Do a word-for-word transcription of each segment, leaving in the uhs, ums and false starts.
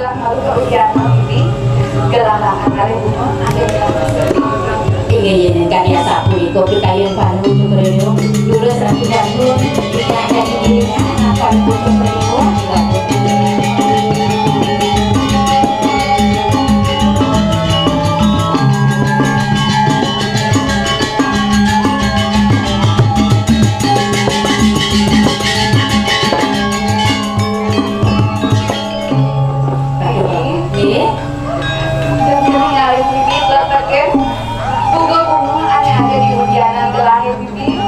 Lalu kemudian ini gelar akan kali bunga ada. Inggih, yén kadi asapunika pikayun Palungguh Cokrodewa, durus Ratu Dagung, ingkang dadi iringan Palungguh Cokrodewa. Nggih. Demi ngalih Bibi, letekin bunga-bunga ané ada di udianan gelahé Bibi.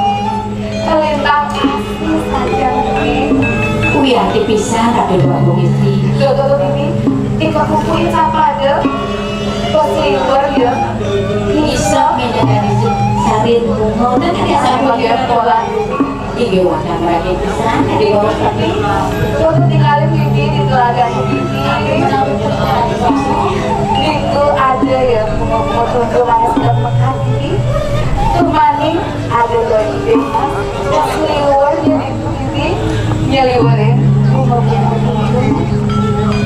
Kalintang asih sajan Bibi. Wiyanti pisan, Ratu Déwa Gusti. Duh, duh, duh, Bibi, dikekukuin sapada. Bos liwur ya. Iso méndah dari sarin bunga, ten ada sapu dia pola. Inggih wonten mriki pisan, Déwa Gusti. Kudu tingali Bibi di telaga Bibi. Niku ada ya, bunga-bunga tunduk ané sedang mekar Bibi. Tumaning ada lagi Mas. Pas liwur ya Bibi. Nyeliwurin bunga-bunga tunduk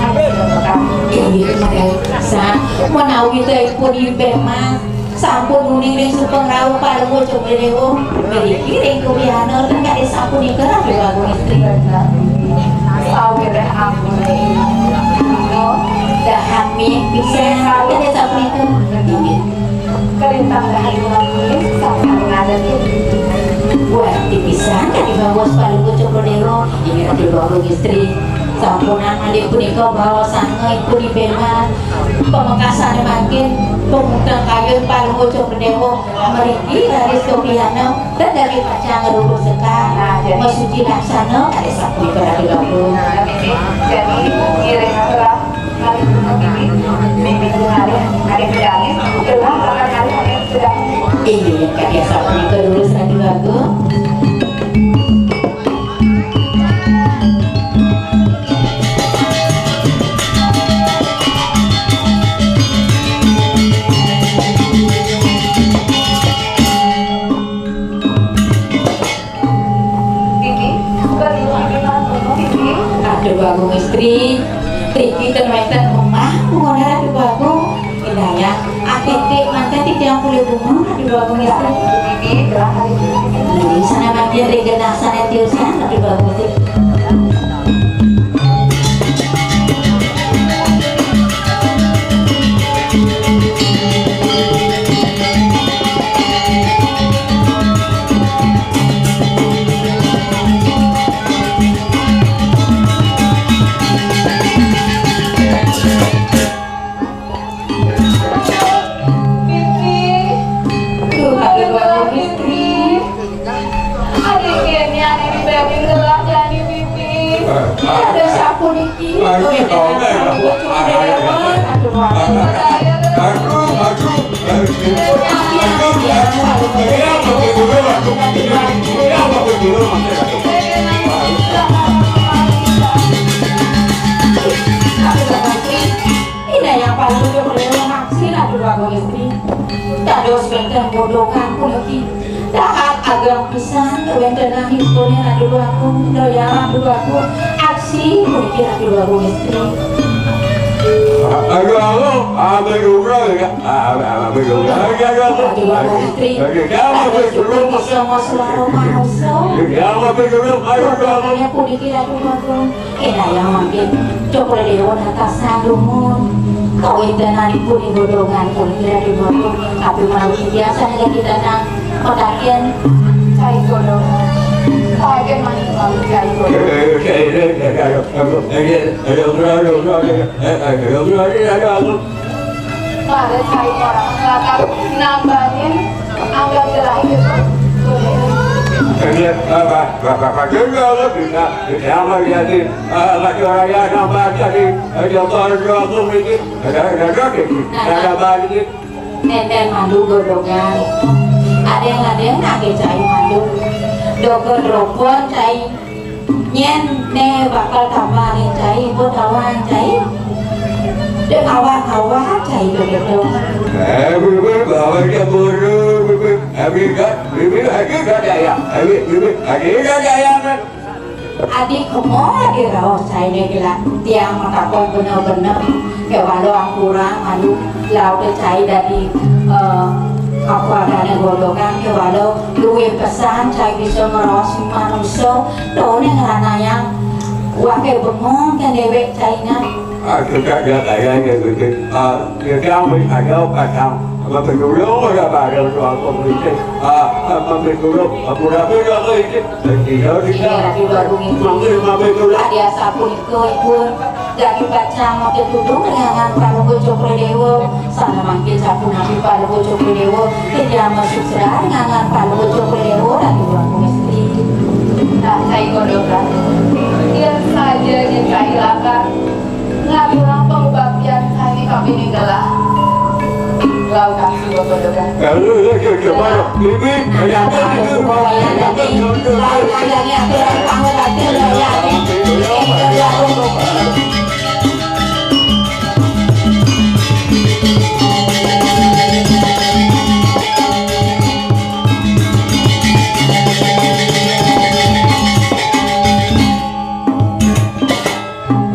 ané sedang mekar. Inggih, mekaten. Menawi tepun Ibu Mas. Sampun uning ring supeng rauh Palungguh Cokrodewa, mriki ring Kuryana ten kadi sapunika Ratu Agung Istri. Sawiréh ampun. Dahan mik pisan kadi sapunika. Kalintang dahan mik sampun ngadeg. Wah, pisan kadi bagus Palungguh Cokrodewa, inggih Ratu Agung Istri. Sampunang malih punika baosanga ipun ibeman. Pamekasané mangkin, pamungkayun Palungguh Cokrodewa mriki raris kapiana, ten dadi pacang ngrurusakang masuci laksana kalih sapunika Ratu Agung. Jadi, ngiring aturang malih punika Bibi, Bibi ngalih, ngalih pedangé, gelah bakal ngalih, ngalih pedangé. Inggih, kadi sapunika durus Ratu Agung. Bibi, beli Bibi mangkono, Bibi. Aduh, Agung Istri, mriki ten wénten omah, aduh, Agung. Indayah, atitik manten titiang kulit bunga, Ratu Agung Istri. Bibi, gelah kali Bibi. Inggih, sané mangkin ring genah sané tiosan, Ratu Agung Istri. Bibi. Duh, aduh, aduh, Bibi. Adik ini, adik ini, Bibi, gelah jani, Bibi. Ada sapu niki. Aduh, aduh, aduh. Inayah Palungguh Cokrodewa ngaksi Ratu Agung Istri. Dados wénten godhongan puniki. Dahat ageng pisan kawéntenanipun Ratu Agung, daya Ratu Agung. Aksi puniki Ratu Agung Istri. Aduh, aduh, aduh, aduh, aduh, aduh, aduh, aduh, aduh. Ratu Agung Istri. Aduh, aduh, aduh, aduh. Dados wénten bisa maswara manusa. Aduh, aduh, aduh, aduh. Puniki Ratu Agung. Inayah mangkin Cokrodewa natasang dumun. Kawéntenanipun ing godhongan puniki Ratu Agung. Abdi malih biasa niki datang mataken cai godhongan. Pagen malih cai godhongan. Pada cai orang lakar nambahin angga terakhir. Ini, eh, Pak, Pak, Pak, Pak, juga Allah bisa, bisa apa jadi, eh, lagi orang yang nambah jadi, eh, jotor, jotor ini, ada, ada, ada, ada, ada, ada. Nénten mandu godhongan. Adéng-adéng nagih cai mandu. Dogon ropon cai. Nyén né bakal tambahin cai, buat awang cai. Dek awang-awang cai begitu. Eh, bibir, bawa cemburu, bibir. Eh, bibir, bibir, lagi gak ada ya? Eh, bibir, lagi gak ada ya, kan? Adi kemo adi raos cainé gelah tiang matakon bener-bener. Kéwala ampurang malu laut cai dadi, eh, apa adané godhogan, kéwala luwih pesan cai bisa ngraos manusa, toné ngranayang waké bengong kén déwék cainé. Aku tak ada kaya ya gitu. Ah, ya kamu ada kacang. Apa dulu ada barang tuh aku gitu. Ah, apa dulu? Aku rapi aku itu. Iya, Ratu Agung itu. Mangga, mangga, Ratu. Adi asapunika ipun dadi pacang matur tutur ring Palungguh Cokrodéwa, sané mangkin sapunapi Palungguh Cokrodéwa, titiang masuksra ring Palungguh Cokrodéwa, Ratu Agung Istri. Nah, cai kodokan. Yén saja nyai cai lakar ngaturang pangubaktian sané kapining gelah. Laut asli kodokan. Lalu, lalu, coba, coba. Bibi, ada apa itu? Laut asli aturan pangubaktian, laut asli.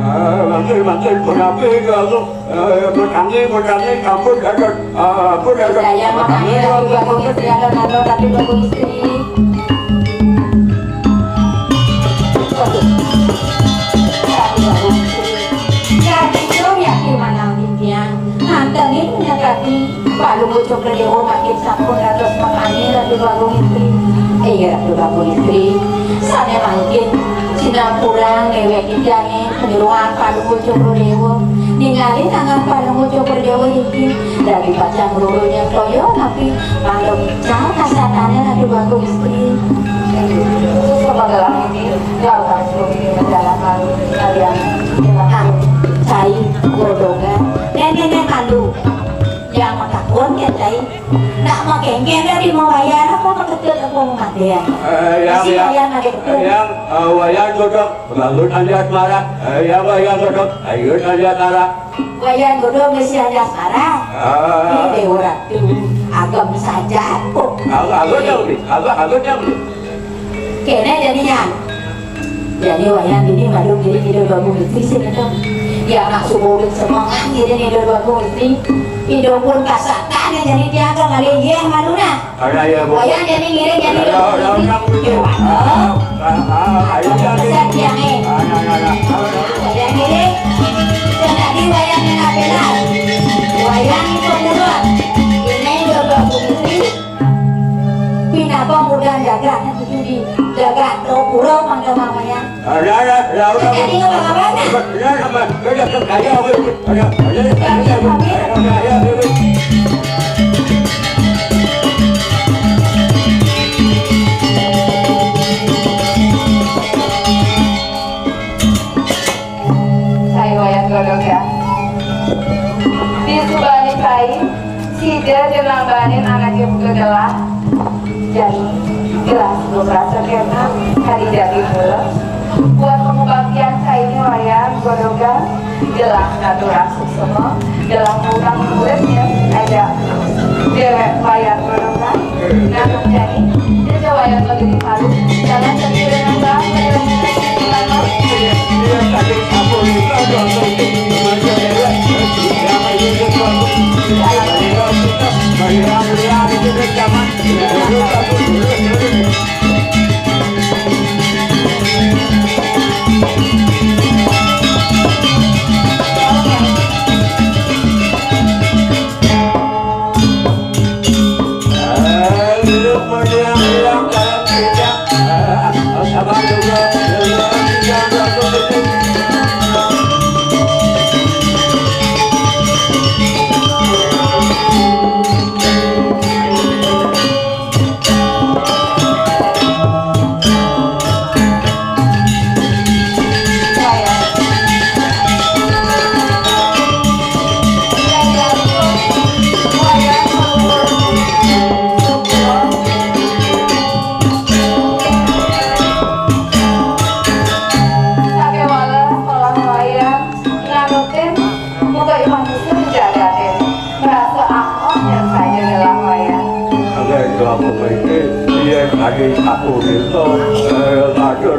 Ah, mangkin, mangkin, punapi, lalu. Eh, matangi, matangi, ampun, ampun, ah, ampun, ampun. Daya matangi, Ratu Agung Istri, ampun, ampun, Ratu Agung Istri. Waduh. Ratu Agung Istri. Yadin, yadin manang titiang. Ngantenin nyekati Palungguh Cokrodéwa mangkin sampun dados matangi, Ratu Agung Istri. Eh, Ratu Agung Istri. Sané mangkin sinampurang déwék titiangé. Panyeroan Palungguh Cokrodéwa, ningalin tangan Palungguh Cokrodéwa niki, dadi pacang loro nyeng toya napi mangda ical kasatané Ratu Agung Istri. Suksma gelah niki, galah niki mendalam malu kalian. Cai godhogan. Nénék, nénék malu. Yang matakon ya, Cai. Nak makéngkén dadi mawayan apa maketut apa mamadéan? Eh, yang, Masih yang, wayan ada ketut. Yang, eh, wayan godhog, bangun anjat marah. Eh, yang wayan godhog, ayo anjat marah. Wayan godhog mesti anjat marah. Ah. Ini Déwa Ratu. Agem saja kok. Agem, agem yang ini. Agem, agem yang ini. Kéné jadinya. Jani wayah dini malu ngiring Ida Dwagung Istri sing ento. Ya, nak suba ulun semengan ngiring Ida Dwagung Istri. Ida pun kasatan jani tiang ka ngalih yéh maluna. Ada ya, Bu. Wayah jani ngiring jani Ida Dwagung Istri. Ada, ada, ada. Kéwala. Ah, ah, ah, ayo, pesan tiangé. Ah, nah, nah, nah. Wayah ngiring. Sing dadi wayah nang apelan. Wayah ipun nurun. Ini Ida Dwagung Istri. Pinaka mudan jagat, judi jagat, pura mangga mamaya. Ada, ada, ada, ada. Jadi, apa kabar, nah? Ada, apa? Ada, ada, ada, ada. Ada, ada, ada, ada. Cai wayah godhogan. Disubané cai, sida ja nambanin anaké buka gelah. Jani, gelah suba krasa kénak, kadi dadi mula. Buat pangubaktian cainé wayah godhogan, gelah ngaturang suksma, gelah ngundang muridnya, ajak déwék wayah godhogan. Nah, jani, dia jawab yang bagi di palu. Jangan terkira nambah. Sakéwala sekolah wayang nganutin buka iman musuh jagaté. Merasa angkuh yang saja gelah wayang. Ada itu aku pikir, iya tadi aku itu, eh, maksud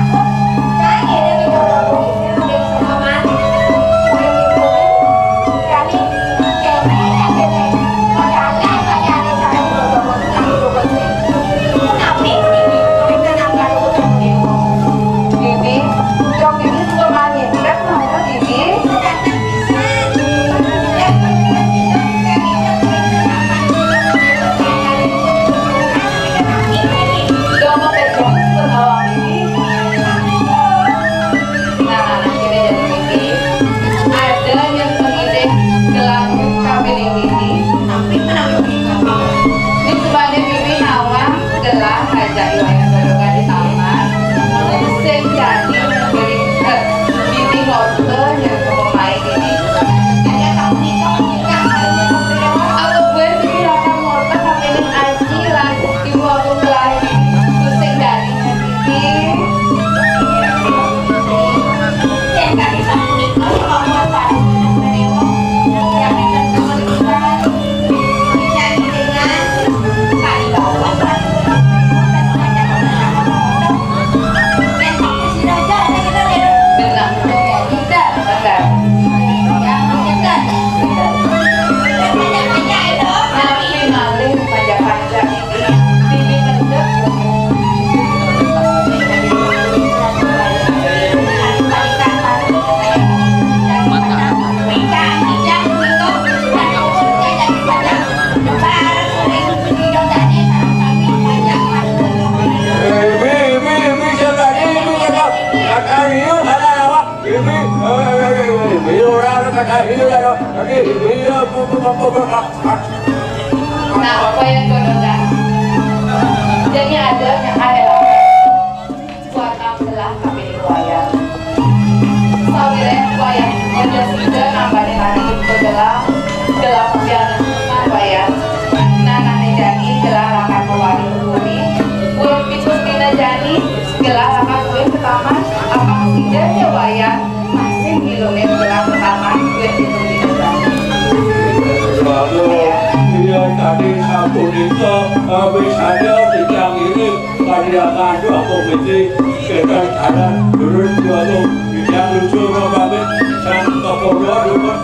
Nah, akhirnya jadi mimpi. Ada yang mengidih gelang kabiling ini. Tapi menang. Di sebane mimpi nawang gelang raja iwaya Badoga di taman. Sing jadi negeri, eh, mimpi ngorte yang pemain ini. Aku gue pikir akan ngorte kabiling aji lah. Ibu aku kelahi. Sing jadi Nah, apa yang kau dengar? Jadi ada yang ada buat ambelah kami di wayang. Sawire wayang aja sida nambani hari ke gelah, gelah pian wayang. Nanane jani gelah lakan mewari puri. Buat pitus dina jani gelah lakan buin ke taman. Apa sida ya wayang? Masih ngilunin gelang pertama gue itu di depan. Lalu, iya, tadi sapunika, eh, wis ada titiang ini, padiakan dua komiti, kita jalan, turun dua lo, titiang lucu, mau pamit, sang toko dua, dua.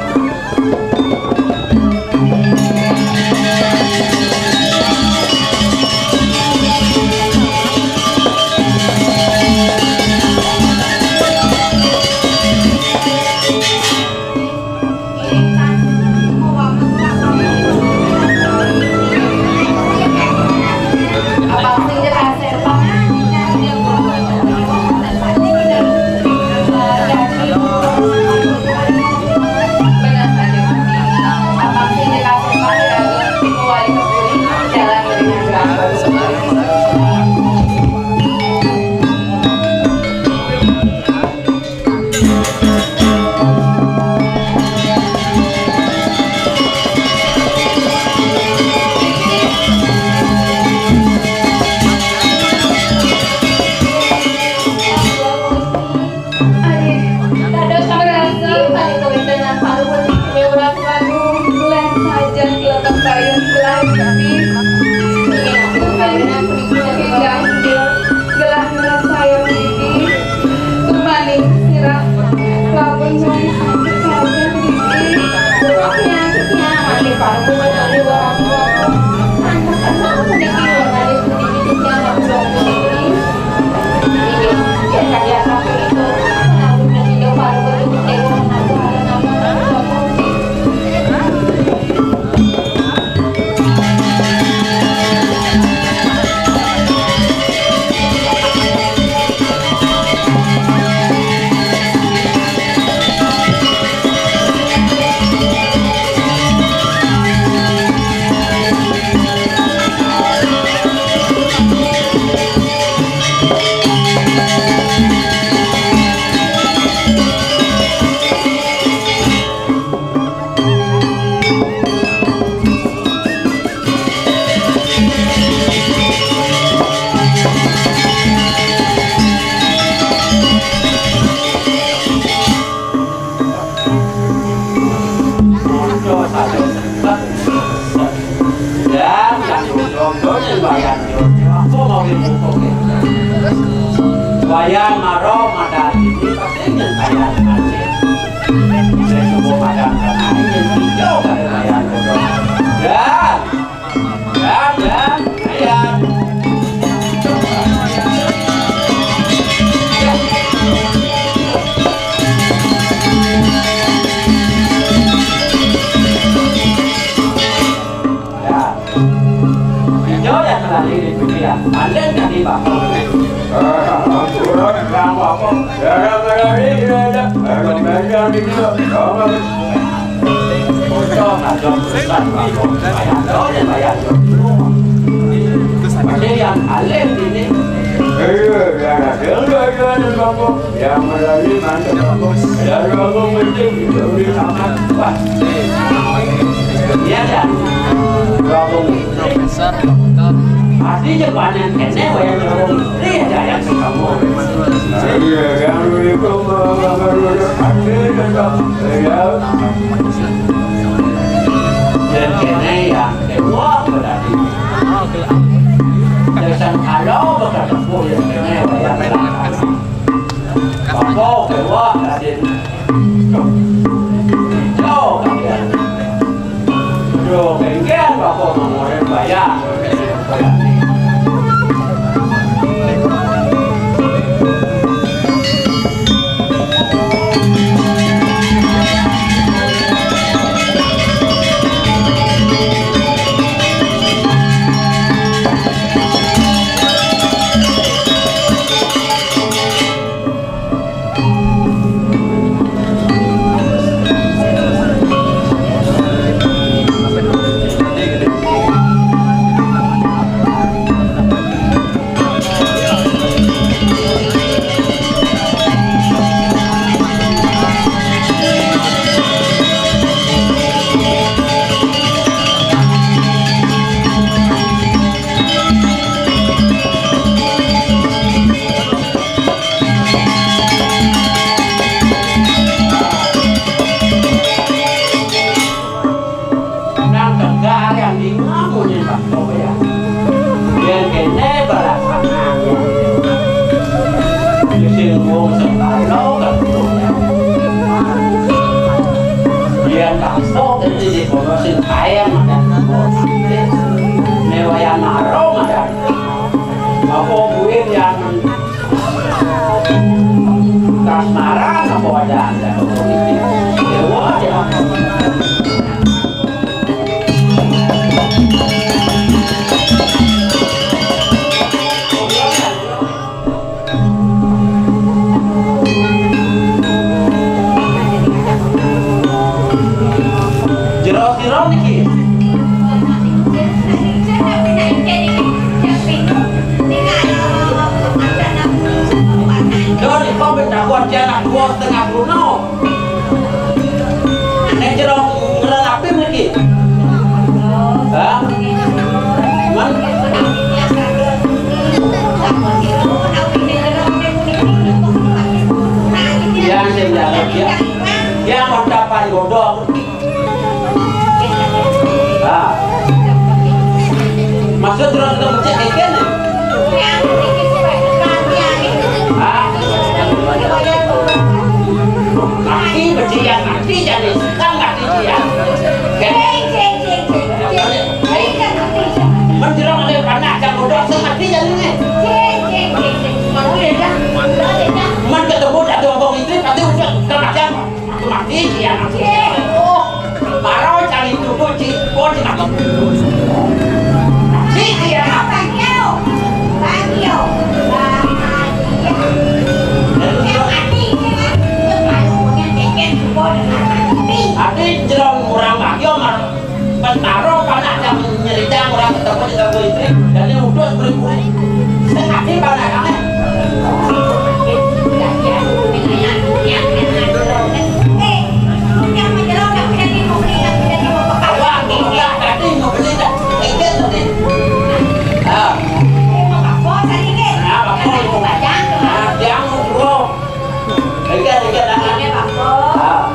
Contohnya Wayan Jojo, apa mau dibuka? Wayan Maro, Madani, ini pasti yang Wayan Aceh. Saya coba padamkan air yang hijau dari Wayan Jojo. Dan, dan, dan, Wayan. Ya. Yo ya kembali di dunia. Anda jadi bapak. Yang alim ini. Iya, ya, ya, ya, ya, ya, ya. Iya, dah. Gabung. Profesor, doktor. Artinya panen kene wayang gabung. Iya, dah, yang kamu. Iya, yang itu, iya. Dan kene yang kedua berarti. Dasar kalau bakal tempuh yang kene wayang gabung. Bapak kedua berarti. Yo, kalian. Yo, kengken bapak mau bayar. Nang tegar yang di ngamu ni Pak Koya. Yang kene balasangan. Disinggung sekalo ketunya. Yang tak sok itu di kono sing ayam ada. Newayan marong ada. Apa buin yang Kasmaran apa wadah anda? Dewa, ya. Jero-jero niki. Jero niko ben dakwah jalan dua setengah kuno. Nek jero ngrelapi mriki. Hah? Man? Ya, sing jalan, ya. Ya, mantap, Pak Godong. Ah. Maksud terus ketemu cek ikan nih? Ah. Mati berjian, mati jadi, kan mati jian. Kan? Menjelang ada panas, yang udah semati jadi nih. Man ketemu jatuh abang itu, pasti udah kena jam. Aku mati, ya, mati. Oh, baru cari dulu, Ci. Oh, Ci, mati. Ci, ya, mati. Ati jelong kurang lagi, Omar. Pentaro panak jam nyerita orang ketemu di kampung itu, dan dia udah beri-beri. Sengaja panak kami. Wah, enggak, tadi mau beli dah. Tiket tadi. Ah. Nah, apa? Nah, dia mau dulu. Tiket, tiket, nah. Ah.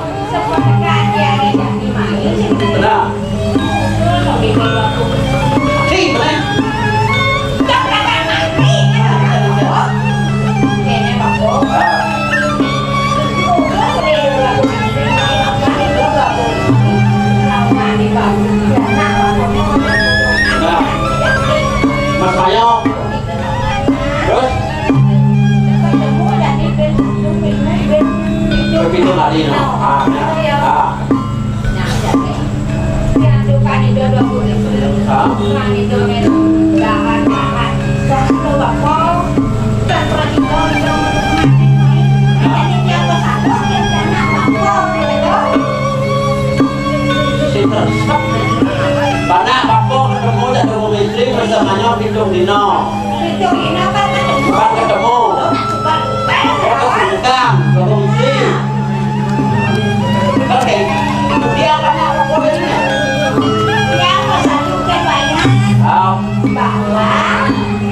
Nah. Tiket. Mas Mayo. Terus? Berpitu kali, no. Ah, ya. Ah. Hah? Sing resep. Karena apa ketemu, ketemu istri, bersamanya pitung dino. Pitung dino kan ketemu. Kan ketemu. Kan ketemu. Kan ketemu. Oke. Dia kan apa bolehnya? Dia apa satu kan banyak. Ah. Bahwa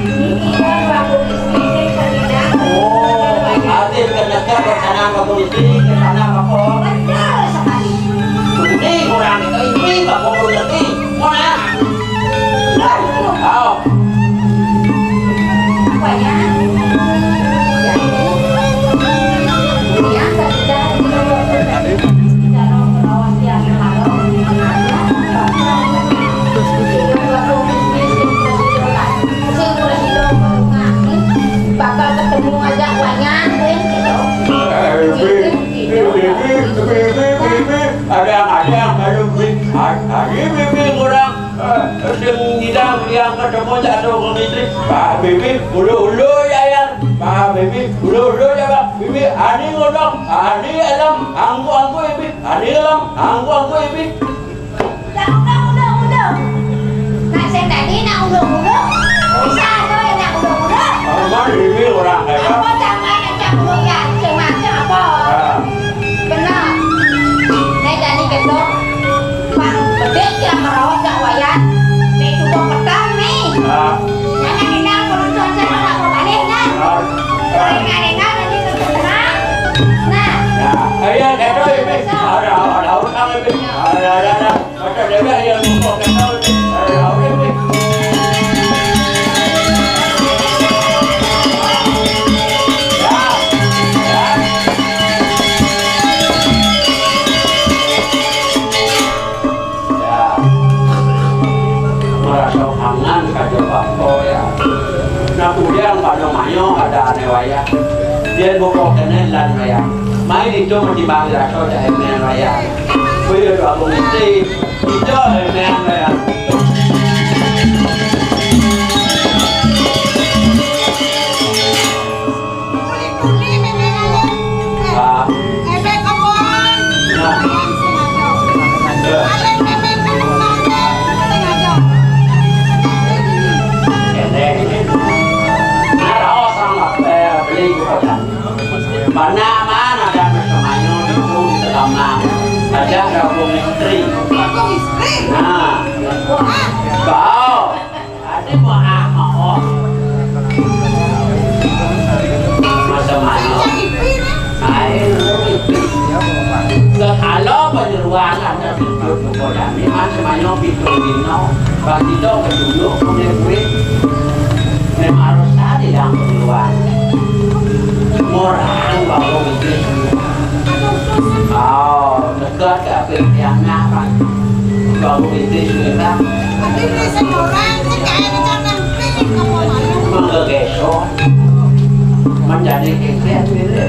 ini kan waktu bisnis kan tidak. Oh, arti kena ke sana waktu istri, ke sana apa? Betul sekali. Ini kurang itu, ini bapak ngerti. Mana? Bakal ketemu aja wayang, gitu. Ada, ada yang baru, ada, ada kurang. Eh, sing ngidang yang ketemu jatuh ke mistri. Pak Bibi, ulu-ulu ya, ya. Pak Bibi, ulu-ulu ya, Pak Bibi. Ani ngodok, ani alam, angku-angku ibi. Ani alam, angku-angku ibi. Dah, udah, udah, udah. Nak sing tadi nak ulung-ulung. Bisa tu yang nak ulung-ulung. Aman, ini orang hebat. Apa jangan yang cak ulung ya, macam-macam apa? Ah. Benar. Saya jadi ketok. Bang, bedik ya merawat Kak Wayan. Ni cukup petang ni. Ah. Jangan hilang penonton saya nak mau balik kan? Ah. Kalau ingat-ingat nanti terkenal. Nah. Ya, ayo, ketok ini. Ada, ada, ada, ada, ada, ada. Mata dewek yang lupa kata, eh, awet ni. Ya. Merasa kangen kata bapa ya. Nah, kemudian pada mayo ada ane wayah. Dia buka kena lan wayah. Main itu mesti bangga kau dah ane wayah. Kuwi lho aku mesti. Ijo ya, ya. Ah. Nah. Ya. Ini. Nah, raos sama, eh, beli juga. Mana, mana ada persembahyang itu di Sekamang. Ada Prabu Istri. Prabu Istri? Nah. Wah. Kau. Ada buah apa, oh? Persembahyang. Ayo. Kalau penyeruan ada tujuh kepada ini, persembahyang pitung dino. Bagi dong, dulu, punya duit. Memang harus ada yang penyeruan. Orang baru itu. Oh, dekat ke apa yang nak, Pak? Baru itu sudah. Tapi ini semua orang, saya kayak di sana, ini kamu malu. Menggegesok. Menjadi kegiatan ini.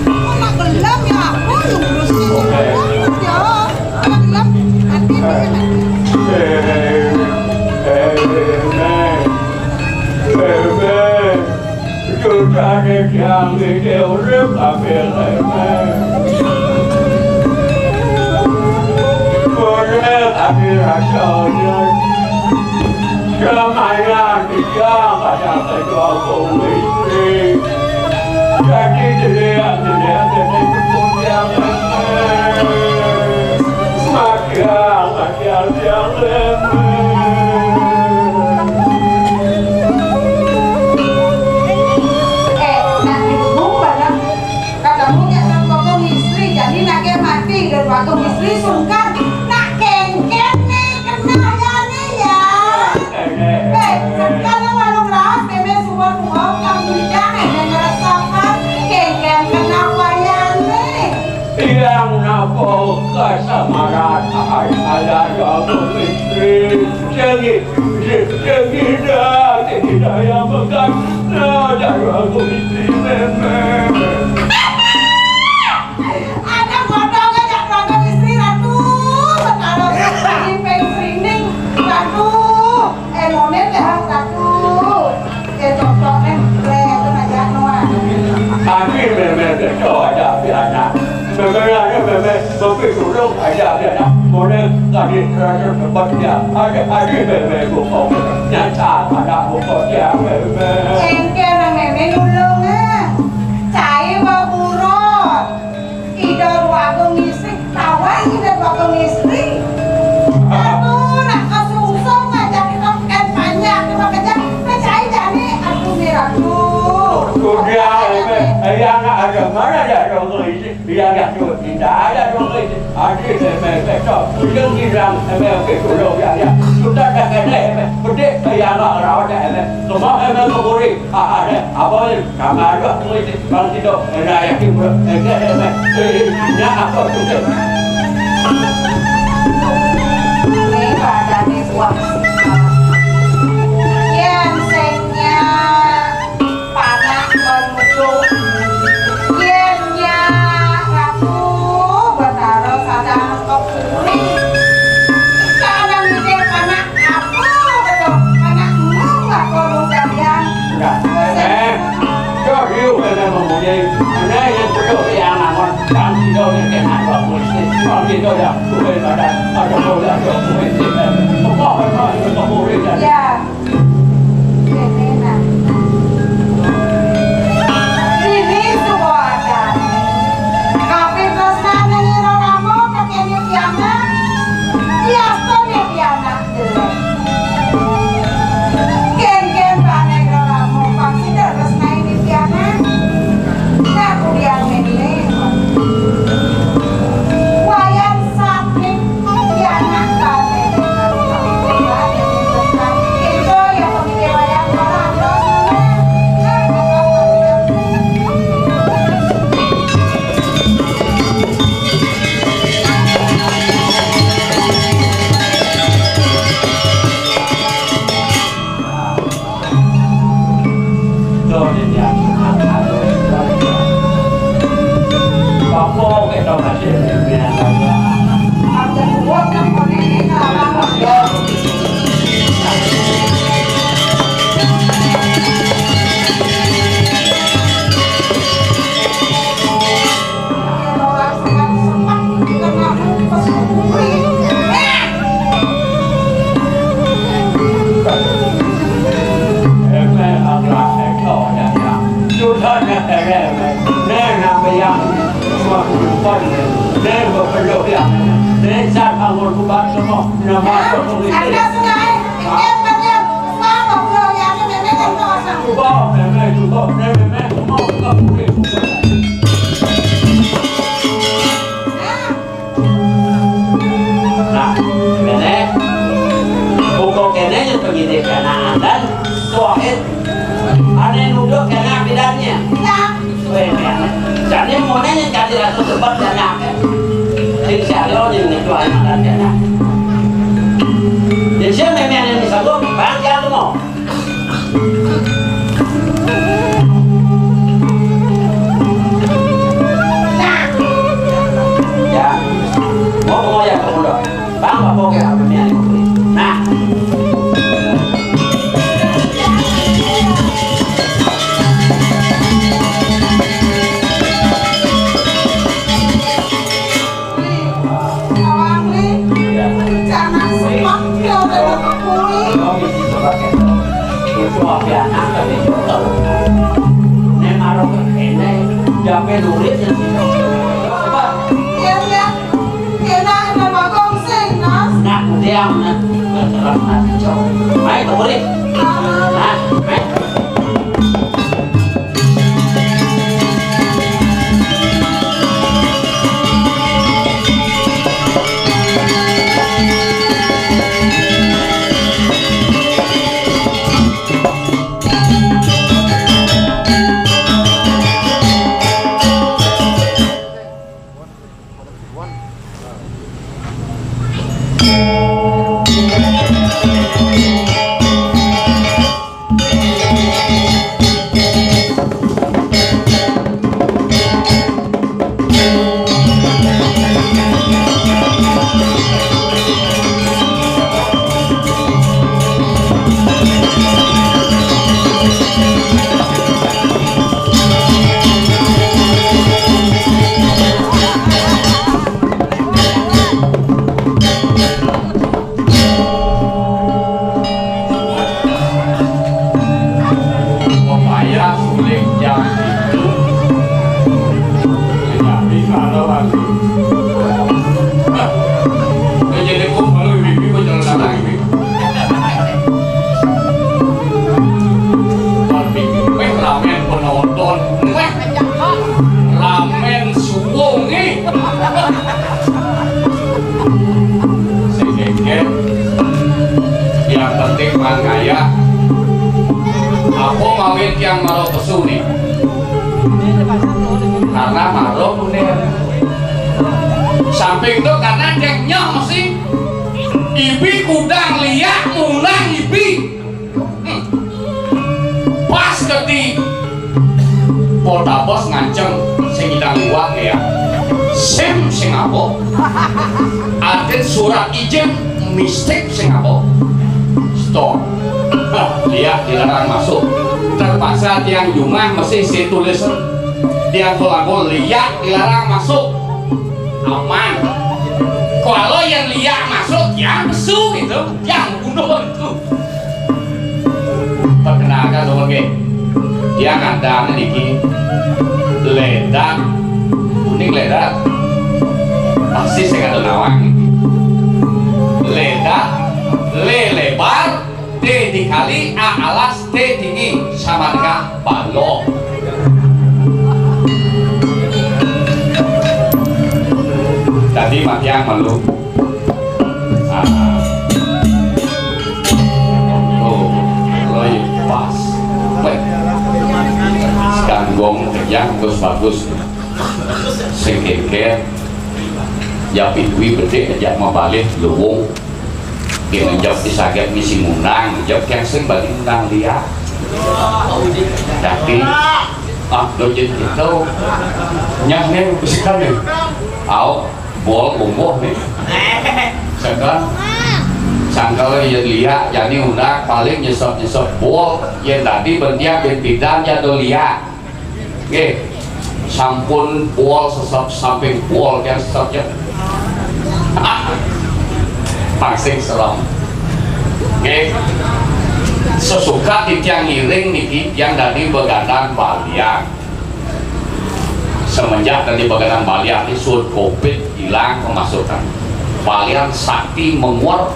Kok nak gelap ya? Aku yang ngurusin. Oke. Gelap ya. Kok gelap? Nanti, nanti. Eh, eh, eh, eh. Dosane Hyang Widi urip kabeh leren. Boleh kami rasanya. Kemayan dia pada kedua istri. Jadi dia, dia, dia, dia, dia, dia, dia, dia, dia, dia, Eh, nak dihubung barang. Katamu nyak nang kokong istri, jadi nake mati dan waktu istri sungkan. Nak kengken nih, kena ya nih ya. Eh, kalau warung lawas, meme suwon uang, kamu tidak, meme ngerasakan kengken kena wayang nih. Yang napa kasamaran ayah kamu istri, jadi Yang tidak, yang tidak yang pegang. Nah, jaga aku istri Mémé. Ada godong aja keluarga istri Ratu. Sekarang ini pensining. Ratu. Eh, momen deh, Ratu. Eh, cocok, eh. Eh, itu aja, Noah. Kami Mémé cocok aja, biasa. Mémé ada, Mémé, tapi dulu ada, biasa. Momen tadi terakhir tempatnya. Ada, ada, Mémé, buku. Nyata, ada buku, ya, Mémé. Engké, Mémé, nulung, eh. Cai, Mbak Burot. Ida dua agung istri, tawang ida dua agung istri. Aduh, nak kasungsung aja kita kan banyak, kita kerja, percaya jani, aduh, Miratu. Udah, Mémé, yang ada mana ada dua agung istri, yang ada dua, tidak ada dua agung istri. Adik, Mémé, besok, ujung hilang, Mémé, oke, dulu, ya, ya. Sudah dah kena, Mémé, pedih, yang ada rawat, Mémé. Semua, Mémé, keburi. Ah, ah, eh, apa ni? Sama juga kulit bang Tito. Eh, dah yakin pula. Eh, eh, eh, eh, eh, nak apa tu, eh? Ini pada ni suami. Yén sing nyak panak menuju. Yén nyak Ratu Betara sadang kepuri. Kadang ide panak Apa betul? Anak ngomong apa lu jadian? Enggak. Eh, yo, yo, kena mempunyai. Kena yang betul yang aman. Bang Tito ni kena apa mesti? Bang Tito ya, boleh badan. Ada boleh, ada boleh. Apa, apa, apa boleh jadi? Ya. Kena. Ini semua ada. Tapi pesan ngira ramo pakai ni piana. Biasa ni piana. Kén-kén pané ora mumpang sida tresnané pianak. Ngaku diané. Wayan saking pianak pané. Itu ya pemilik wayan ora terus. Nah, kéné. Buka kéné nyén penyidik kéné dan tuain. Ané nuduh kéné bidannya. Wéh, kéné. Jani moné nyén jadi ratu tempat kéné. Sing sialo nyén ngetuain adat kéné. Jadi siapa yang bisa gua? Bang, siapa mau? Ya. Mau, mau ya, mau dong. Bang, apa oke, apa nih, apa nih? Nah. Nah, diam, nah. Terus, nah, cok. Ayo, kembali. Nah, ayo. Ya. Apa mawinan tiang mara pesu ni? Karena mara kuner. Samping to karena tiang nyeh mesti ibi kudang liak mulang ibi. Hmm. Pas keti Poltabes nganceng sing idang liwat ya. SIM sing apa? Atin surat izin mistik sing apa? Stop. Liak dilarang masuk. Terpaksa tiang jumah mesti si tulis. Tiang tulangul liak dilarang masuk. Aman. Kalau yang liak masuk, yang pesu itu, yang bunuh itu. Perkenalkan dulu nggih. Tiang ngaran niki Ledak. Kuning Ledak. Pasti sing ada nawang niki. Ledak, le lebar, T dikali, A alas, T tinggi, sama dengan balok. Tadi matiang malu. Ah. Oh, oh, iya, pas. Weh. Ganggong kejang terus bagus. Sing kékér. Ya piduwi bedik ajak mabalih luwung. Yen njep disaget misi mundang, njep keng sing bali mundang liak. Dadi, ah, lo yen gitu. Nyah nih, bisikan nih. Au, bol umbuh nih. Sedang sangkal yen liak, jani undang paling nyesep-nyesep bol. Yen tadi bentian ben pidan jatuh liak. Nggih. Sampun bol sesep samping bol yang sesep ya. Pangsing serem. Nggih. Sesuka titiang ngiring niki tiang dadi begadang balian. Semenjak dadi begadang balian ini suud covid hilang pemasukan. Balian sakti menguar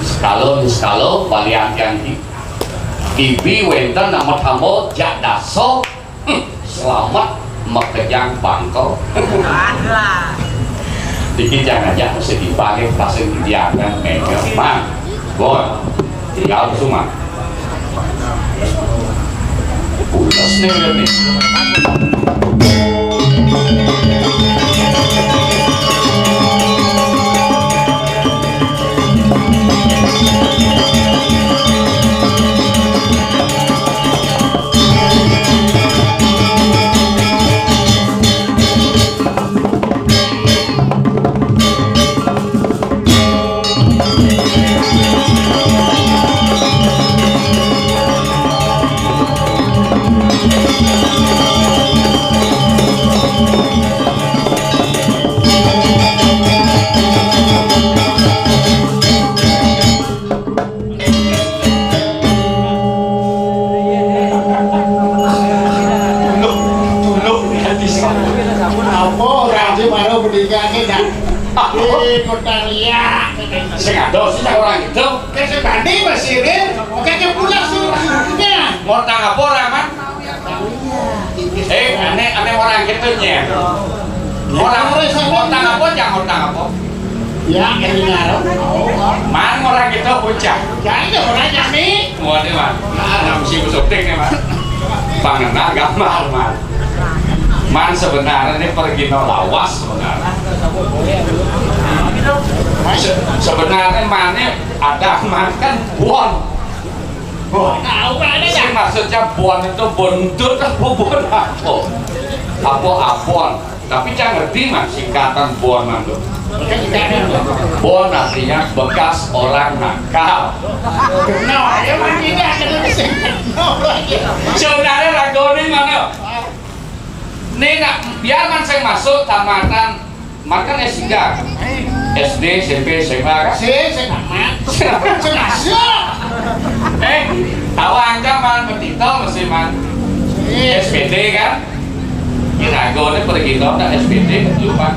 sekala sekala balian tiang iki. Ibi wénten nama tamba jak dasa, hmm, slamet makejang bangka. Alah. Dikit jangan aja mesti dipanggil pasang diangan mega. Man, bon, tinggal semua. Pulas nih, nih. Tulung, tulung, ya, bisa. Apa orang sing mara pendidikan ini, nak? Eh, kota liak. Sing ada sih, orang itu. Kan sebanding masih, Rin. Makanya pulang sih, maksudnya. Ngortang apa, orang, Man? Eh, aneh, aneh orang gitu, nya. Orang, ngortang apa, jangan ngortang apa? Ya, ini ngarep. Man, orang gitu, bocah. Ya, ini orang jami. Waduh, Man. Nah, mesti syuting nih, Man. Pangena gambar, Man. Man, sebenarnya ini pergi no lawas, sebenarnya. Se-, sebenarnya, Man, ini ada, Man, kan bon. Bon. Sing maksudnya bon itu buntut apa bon apa? Apa abon? Tapi jangan ngerti, Man, singkatan bon, Man, tuh. Bon artinya bekas orang nakal. Nah, ya, Man, ini ada di sini. Sebenarnya lagu ini mana? Ini nak, biar Man saya masuk tamatan, Man kan S tiga. S D, S M P, S M A kan? Sing, sing amat. Sing amat. Sing masuk. Eh, tahu angka, Man, petito mesti, Man. Sing. S P D kan? Ini ragu nih, pergi tahu tak S P D, lupa.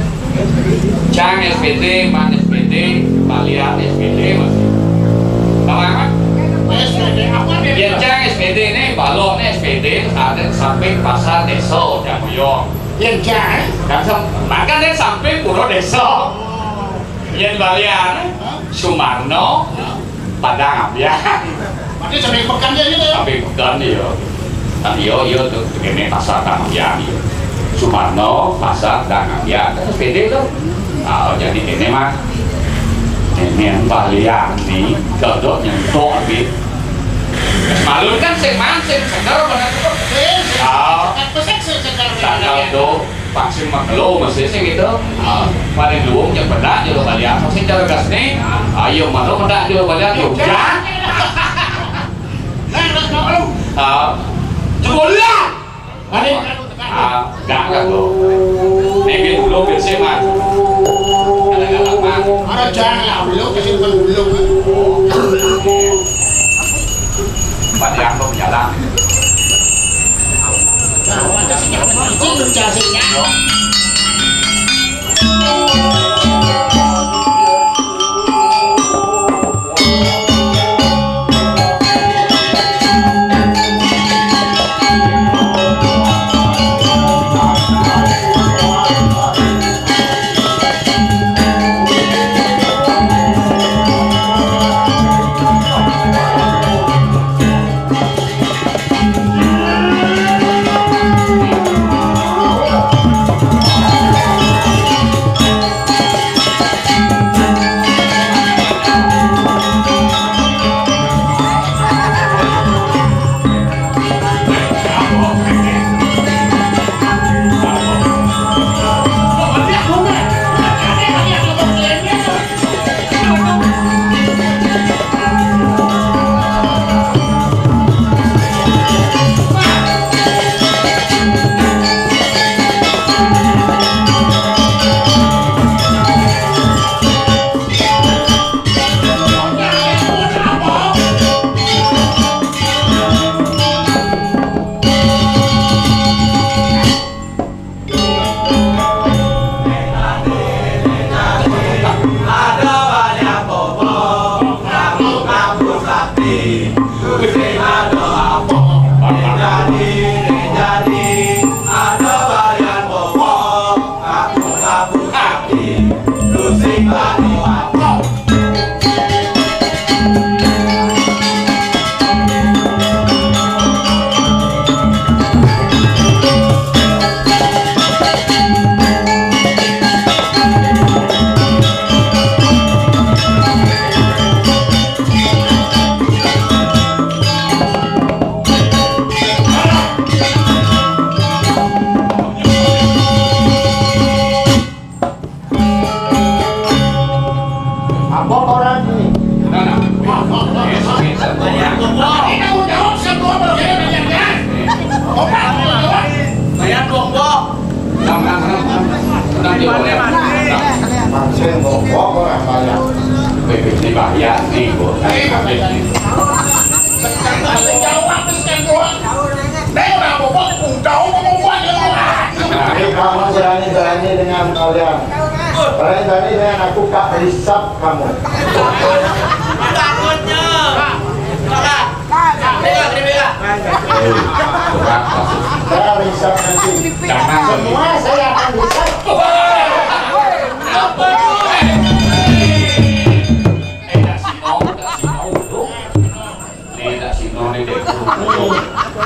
Cang S P D, Man S P D, Balian S P D masih. Tahu amat? S P D apa nih? Ya, Cang S P D nih, balok nih S P D, ada samping pasar desa, Cang Uyong. Yen jae. Kan sam-, makane sampe pura desa. Yen baliane Sumarno, Padang Ambiang. Berarti sampai pekan dia gitu ya? Sampai pekan dia. Tapi yo, yo tuh, kene pasar Padang Ambiang dia. Sumarno, pasar Padang Ambiang. Terus pede tuh. Ah, jadi kene mah. Ini yang balian nih, dodok nyentok habis. Malu kan sing mancing, seger bener tuh. Ah, pesek sih seger. Tanggal tuh. Vaksin mah kelo mesti sih gitu. Ah, paling luwung yang bedak juga balian vaksin cara gas nih. Ayo mana bedak juga balian tuh. Nah, nah, nah, lu. Ah, jebolan. Ada. Ah, enggak lah tuh. Ini dulu biasa mah. Ada galak mah. Ada jangan lah, belum kasih bukan belum. Pada yang belum jalan. Apa orang ini? Bayar dong, Bok. Mancing, Bok. Bok, orang bayar. Bebek dibayar nih, Bok. Jawab, terus kan, Bok. Jadi kamu berani-berani dengan kalian. Berani-berani dengan aku, Kak, hisap kamu. Takutnya. Kakak. Bela, bela. Saya hisap nanti. Semua saya akan hisap. Ini tak sino, tak sino dulu. Ini tak sino, ini tak sino.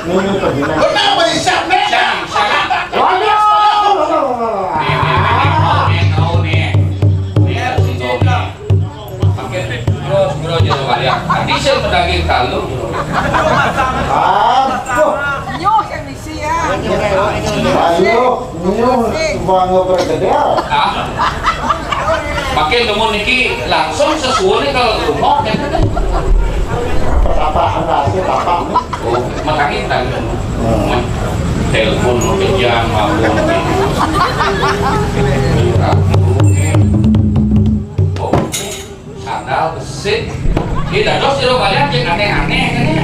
Ini pergi. Benar, berisik, nih. Jangan, jangan. Waduh. Nih, nih, nih, nih, kau nih, kau nih. Ini tak sino, nih. Makin terus, bro, jangan balik. Hati saya pedaging talu, bro. Aduh. Nyuh yang isi ya. Aduh. Nyuh, suka ngepergedel. Ah. Makin nemu niki langsung sesuai kalau rumah, ya kan? Perkataan rahasia bapak nih. Oh, makanya tadi. Hmm. Telepon mau kerja, mau. Oh. Sandal besi. Ini dados jero balian sing aneh-aneh kan ya.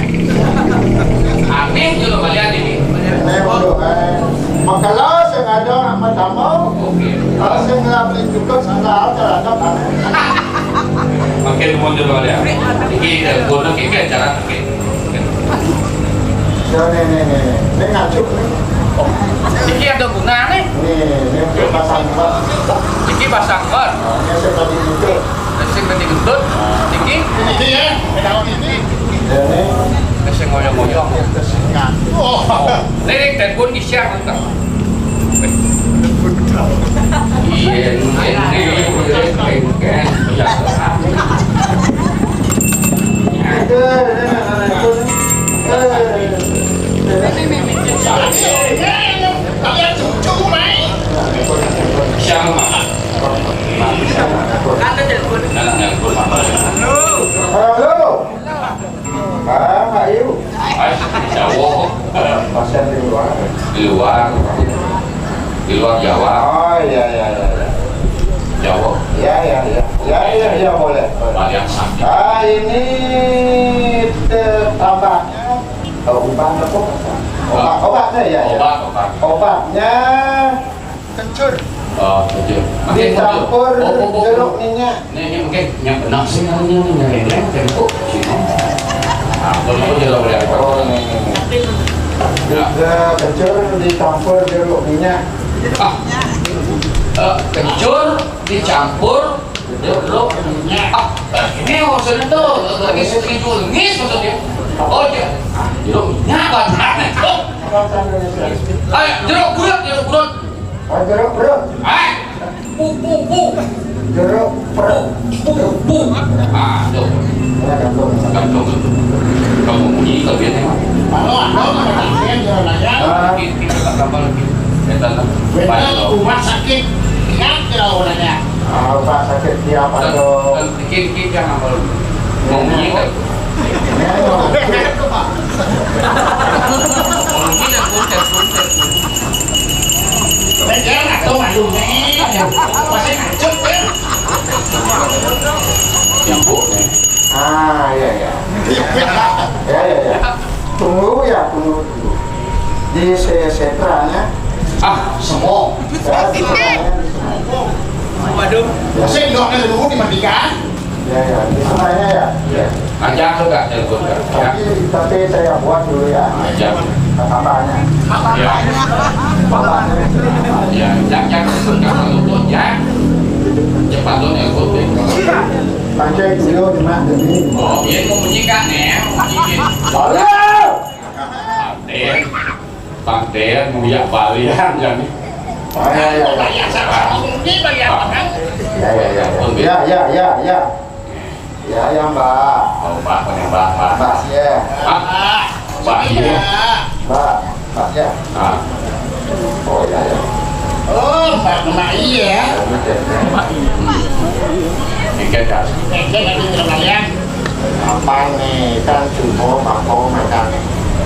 Aneh jero balian ini. Ini bodoh, eh. Makanya sing ada anak matamu. Oke. Kalau sing ngelapin juga sandal terhadap aneh. Makin mau jero balian. Iki kudu iki cara iki. Ya, nih, nih, nih, nih. Ini ngajuk, nih. Oh, niki ada gunane. Nih, ini untuk pasang, Pak. Niki pasang, Pak. Nah, ini saya tadi itu. Sing penting gendut. Niki. Ini ya, ini. Ya, nih. Sing ngoyong-ngoyong. Oh. Nih, nih, telepon di share, Pak. Iya, ini, ini, ini, ini. Siapa? Halo. Ah, ayo. Jauh. Pasien di luar. Di luar. Di luar Jawa. Oh, iya, iya, iya, iya. Jauh. Iya, iya, iya. Iya, iya, iya, boleh, boleh. Banyak sakit. Ah, ini te-, tambahnya, eh, obat apa? Obat, obatnya, ya, ya. Obat, obat. Obatnya kencur. Oh, kencur. Makin kencur. Dicampur jeruk minyak. Nih, ini mungkin yang benar sih namanya nih, yang ini, yang kok sini. Nah, kalau aku juga boleh apa? Oh, nih, nih, nih. Ya. Juga kencur dicampur jeruk minyak. Ah. Eh, kencur dicampur jeruk minyak. Ah, ini maksudnya tuh, lagi setuju ngis maksudnya. Oh, iya. Ah, jeruk minyak, apa tuh? Ayo, jeruk purut, jeruk purut. Oh, jeruk purut. Ah, pu, pu, pu. Jeruk purut. Pu, pu. Ah, tuh. Ya, gantung. Gantung. Kamu bunyi, kau biar emang. Kalau ada orang yang jualannya, ah, kita tak tambah lagi. Kita tak. Benar, rumah sakit. Ingat, jualannya. Ah, rumah sakit siapa tuh? Dikit-dikit yang apa lu? Mau bunyi kan? Mau bunyi kan, bunyi, bunyi. Medan atau malunya? Masih ngacut ya? Yang bu. Ah, iya, iya. Ya, ya, ya. Tunggu ya, tunggu, tunggu. Di se-, setranya. Ah, semua. Ya, di setranya, di setranya. Waduh. Ya. Saya doakan dulu dimatikan. Ya, ya, di setranya ya. Ya. Ajak tuh, Kak, telepon, Kak. Ya. Tapi, tapi saya buat dulu ya. Ajak. Tambahnya. Ya. Tambahnya. Ya, ajak, ajak, Kak, kalau buat ya. Cepat tuh, telepon, Kak. Pakai dulu, Mak, demi. Oh, iya, mau bunyi, Kak, nih, mau bunyi. Halo! Paten, paten, nguyak balian, ya, nih. Oh, ya, ya, ya. Balian sama, sama, ini balian apa, kan? Ya, ya, ya, ya. Ya, ya, ya, ya. Ya, ya, Mbak. Oh, Mbak, apa nih, Mbak, Mbak? Mbak, ya. Hah? Mbak, iya. Mbak, Mbak, ya. Ah. Oh, ya, ya. Oh, Mbak, Mbak, iya. Oke, Kak. Oke, nanti kita balian. Apa nih, kan cuma mampu makan.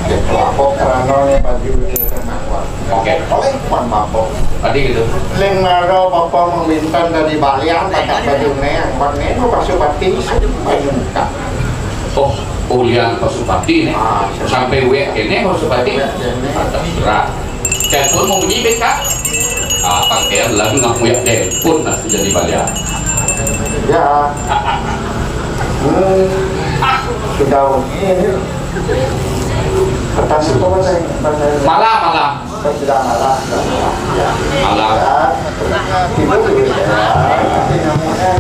Gitu, apa kerana nih baju dia kena kuat. Oke. Paling kuat mampu. Tadi gitu. Leng maro papa meminta dari balian, pakai baju nih, yang buat nih, lu masuk pati, baju muka. Oh, ulian Pasupati nih. Ah, iya. Sampai wek kene Pasupati. Wek kene. Atas berat. Telepon mau bunyi, Kak? Ah, pakai lagi nak nguyak telepon, nah, jadi balian. Ya. Hmm. Sudah begini. Kertas itu bahasa, bahasa Malam, malam. Oh, sudah malam, sudah malam. Ya. Malam. Ya. Tidur dulu ya. Nanti nyamuknya.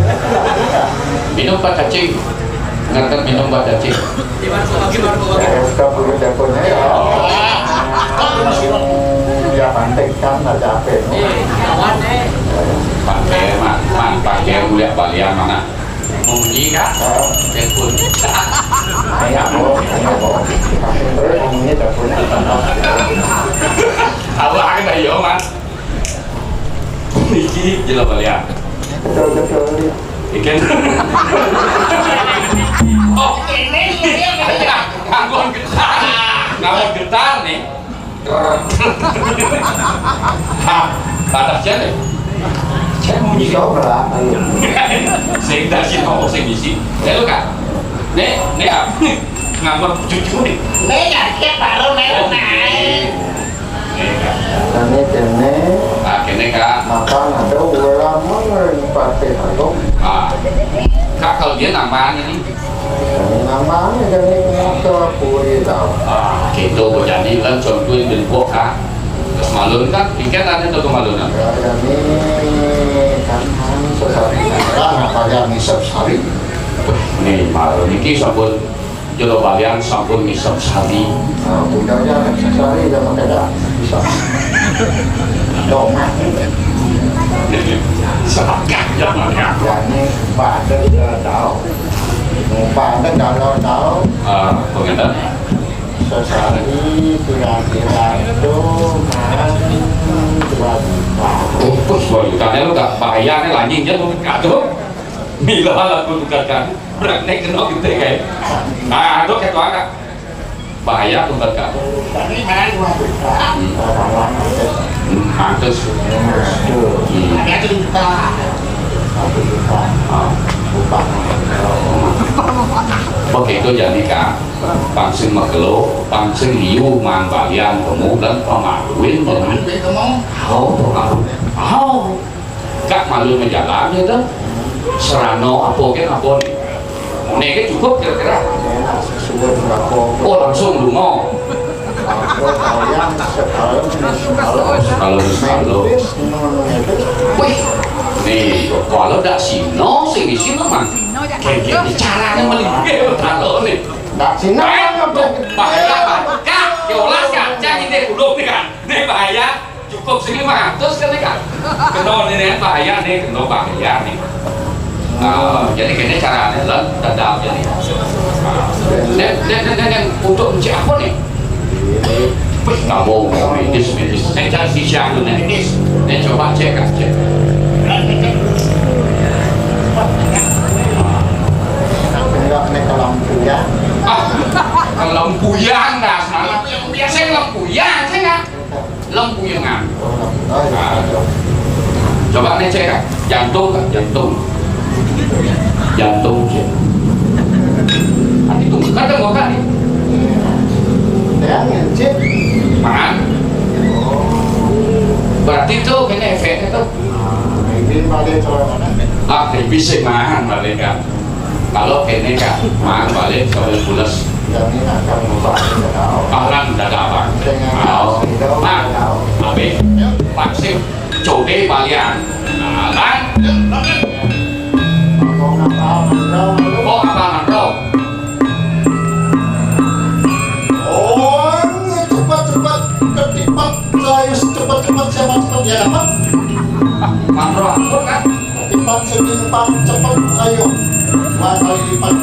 Minum Pak Cacing. Ingatkan minum Pak Cacing. Ya, sudah dulu teleponnya ya. Ya, pantek kan, ada apa itu? Pakai, Mak, Mak, pakai kuliah balian mana? Mau bunyi, Kak? Heeh. Telepon. Ayo, Bu. Ayo, Bu. Terus ngomongnya teleponnya. Awak ada yo, Mas. Iki jelas balian. Betul, betul. Ikan. Oh, ini dia. Nganggur getar. Nganggur getar nih. Hah, batas jalan. Saya mau nyisau berapa lu? Saya udah sih mau saya misi. Saya lu, Kak. Nih, nih apa? Ngambek cucu nih. Nih, kaget baru naik. Oh, naik. Nih, Kak. Kene, kene. Ah, kene, Kak. Makan ada ulama ngering pakai atau? Ah. Kak, kalau dia nambahan ini. Ini namanya jadi kenapa puri tahu? Ah. Itu kok jadi lan contohin ben kok, Kak. Terus malun kan, piket ada tuh kemalunan. Ya, ya, ini kan, kan, sesari. Lah, apa yang ngisep sari? Wih, nih, malun iki sampun, jero balian sampun ngisep sari. Nah, bundanya kan sesari, ya, pakai dah. Bisa. Dong. Sepakat, ya, Mak, ya. Ya, ini pada kita tahu. Mau pada kalau tahu. Ah, pengen Sesari kira-kira itu kan dua juta. Bungkus dua juta, lu gak bahaya nih, lanying aja lu gak tuh. Mila lagu tukar kan, berani kena gitu ya, kayak. Nah, itu kayak tuh, Kak. Bahaya tuh, Kak. Ini kan dua juta. Hmm. Orang-orang itu Hmm, pantes. Betul. Hmm. Ada tuh juta. Satu juta. Ah. Upah. Begitu jadi, Kak. Pang sing makelo, pang sing liu mang balian kemu lan pamaluin kemu. Duit kemu. Au, pamaluin. Au. Kak malu majalan ya tuh. Serano apa ke apa nih? Ini ke cukup kira-kira. Enak, sesuai berapa. Oh, langsung lunga. Apa kalian sekarang, sekarang. Kalau, kalau. Wih, nih, kalau dak sino sing di sini mah. Kayak gini caranya melingkar kalau nih. Dak sino. Eh, apa? Bahaya, Pak. Kak, ya olah, Kak. Jangan deh, belum nih, Kak. Nih bahaya. Cukup sing lima ratus kan nih, Kak. Kena nih, nih, bahaya nih, kena bahaya nih. Ah, jadi kene carane lan dadal jadi. Ah, nek, nek, nek, nek, nek, untuk encik apa nih? Wih, kamu mau medis, medis. Saya cari si Syah dulu nih. Nek coba cek, Kak, cek. Enggak, nek kelampuyan. Ah, kelampuyan dah, salah. Saya kelampuyan, saya nggak. Lempuyengan. Nah, coba nih cek, Kak. Jantung, Kak, jantung. Jantung, cek. Hati tunggu, kan tunggu, Kak, nih. Yang ngecek. Mangan. Berarti itu kena efeknya tuh. Ini balik celana. Ah, bisa mangan balik, Kak. Kalau kene, Kak, mang balik sambil pules. Kami akan membahas tentang Alan dada abang. Dengan Au. Mang, abe, Pak Sip, cobe balian. Alan. Kok apa mandro? Oh, cepat-cepat ketipat, saya cepat-cepat, siapa cepat dia dapat? Mandro ampun, kan? Lipat sing lipat cepet, ayo. Dua kali lipat.